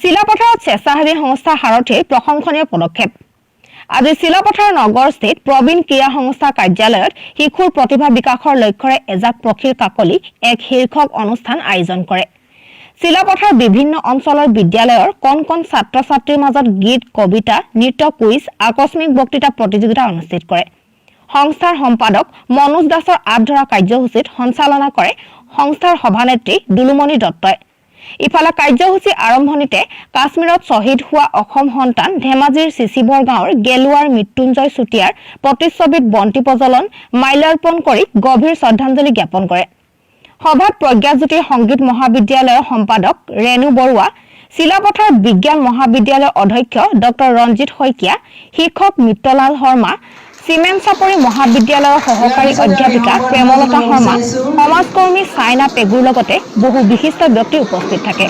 চিলাপথাৰত স্বেচ্ছাসেৱী সংস্থা সাৰথীৰ প্ৰশংসনীয় পদক্ষেপ। আজি চিলাপথাৰ নগৰস্থিত প্ৰবীণ ক্ৰীড়া সংস্থা কাৰ্যালয়ত শিশুৰ প্ৰতিভা বিকাশৰ লক্ষ্যৰে এজাক পক্ষীৰ কাকলি এক শীৰ্ষক অনুষ্ঠান আয়োজন কৰে। চিলাপথাৰ বিভিন্ন অঞ্চলৰ বিদ্যালয়ৰ কণ কণ ছাত্ৰ ছাত্ৰীৰ মাজত গীত, কবিতা, নৃত্য, কুইজ, আকস্মিক বক্তৃতা প্ৰতিযোগিতা অনুষ্ঠিত কৰে। সংস্থাৰ সম্পাদক মনোজ দাসৰ আঁত ধৰা কাৰ্যসূচীত সঞ্চালনা কৰে সংস্থাৰ সভানেত্ৰী দুলুমণি দত্তই। ইফালে কাৰ্যসূচী আৰম্ভণিতে কাশ্মীৰত শ্বহীদ হোৱা অসম সন্তান ধেমাজিৰ চিচিবৰ গাঁৱৰ গেলুৱাৰ মৃত্যুঞ্জয় চুতীয়াৰ প্ৰতিচ্ছবিত বন্তি প্ৰজ্বলন, মাল্যাৰ্পণ কৰি গভীৰ শ্ৰদ্ধাঞ্জলি জ্ঞাপন কৰে। সভাত প্ৰজ্ঞাজ্যোতি সংগীত মহাবিদ্যালয়ৰ সম্পাদক ৰেণু বৰুৱা, চিলাপথাৰ বিজ্ঞান মহাবিদ্যালয়ৰ অধ্যক্ষ ডক্টৰ ৰঞ্জিত শইকীয়া, শিক্ষক মিত্ৰলাল শৰ্মা, চিমেন চাপৰি মহাবিদ্যালয়ৰ সহকাৰী অধ্যাপিকা প্ৰেমলতা শৰ্মা, সমাজকৰ্মী চাইনা পেগুৰ লগতে বহু বিশিষ্ট ব্যক্তি উপস্থিত থাকে।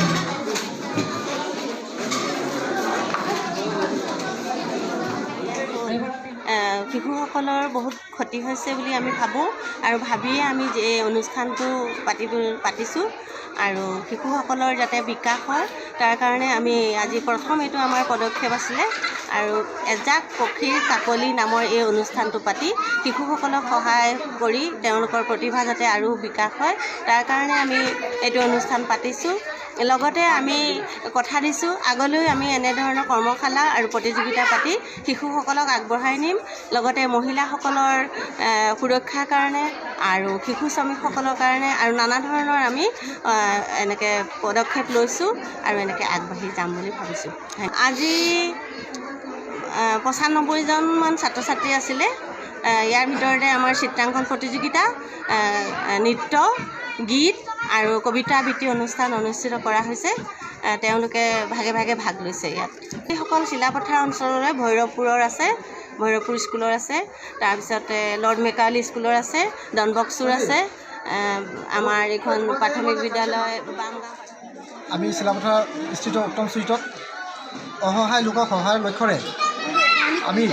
শিশুসকলৰ বহুত ক্ষতি হৈছে বুলি আমি ভাবোঁ আৰু ভাবিয়ে আমি যে এই অনুষ্ঠানটো পাতিছোঁ আৰু শিশুসকলৰ যাতে বিকাশ হয়, তাৰ কাৰণে আমি আজি প্ৰথম এইটো আমাৰ পদক্ষেপ আছিলে। আৰু এজাক পক্ষীৰ কাকলি নামৰ এই অনুষ্ঠানটো পাতি শিশুসকলক সহায় কৰি তেওঁলোকৰ প্ৰতিভা যাতে আৰু বিকাশ হয়, তাৰ কাৰণে আমি এইটো অনুষ্ঠান পাতিছোঁ। লগতে আমি কথা দিছোঁ, আগলৈ আমি এনেধৰণৰ কৰ্মশালা আৰু প্ৰতিযোগিতা পাতি শিশুসকলক আগবঢ়াই নিম। লগতে মহিলাসকলৰ সুৰক্ষাৰ কাৰণে আৰু শিশু শ্ৰমিকসকলৰ কাৰণে আৰু নানা ধৰণৰ আমি এনেকৈ পদক্ষেপ লৈছোঁ আৰু এনেকৈ আগবাঢ়ি যাম বুলি ভাবিছোঁ। আজি 95জনমান ছাত্ৰ ছাত্ৰী আছিলে। ইয়াৰ ভিতৰতে আমাৰ চিত্ৰাংকন প্ৰতিযোগিতা, নৃত্য, গীত আৰু কবিতা আবৃত্তি অনুষ্ঠান অনুষ্ঠিত কৰা হৈছে। তেওঁলোকে ভাগে ভাগে ভাগ লৈছে ইয়াত। এইসকল চিলাপথাৰ অঞ্চলৰে ভৈৰৱপুৰৰ আছে, ভৈৰৱপুৰ স্কুলৰ আছে, তাৰপিছতে লৰ্ড মেকাউলি স্কুলৰ আছে, ডনবক্সোৰ আছে, আমাৰ এইখন প্ৰাথমিক বিদ্যালয় বামগাঁও। আমি চিলাপথাৰ স্থিত উত্তম ষ্ট্ৰীটত অসহায় লোকক সহায়ৰ লক্ষ্যৰে আমি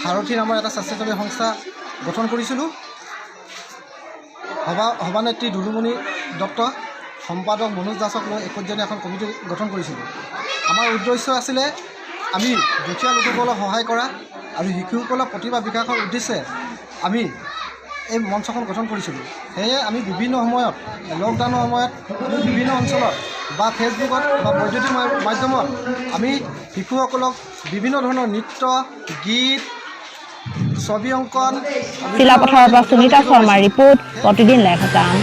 সাৰথি নামৰ এটা স্বেচ্ছাসেৱী সংস্থা গঠন কৰিছিলোঁ। সভানেত্ৰী দুলুমণি দত্ত, সম্পাদক মনোজ দাসক লৈ একৈছজনীয়া এখন কমিটি গঠন কৰিছিলোঁ। আমাৰ উদ্দেশ্য আছিলে আমি দুখীয়া লোকসকলক সহায় কৰা আৰু শিশুসকলৰ প্ৰতিভা বিকাশৰ উদ্দেশ্যে আমি এই মঞ্চখন গঠন কৰিছিলোঁ। সেয়ে আমি বিভিন্ন সময়ত, লকডাউনৰ সময়ত আমি বিভিন্ন অঞ্চলত বা ফেচবুকত বা বৈদ্যুতিক মাধ্যমত আমি শিশুসকলক বিভিন্ন ধৰণৰ নৃত্য, গীত, ছবি অংকন চিলাপথাৰৰ পৰা সুনীতা শৰ্মাৰ ৰিপৰ্ট, প্ৰতিদিন লাইভ আছাম।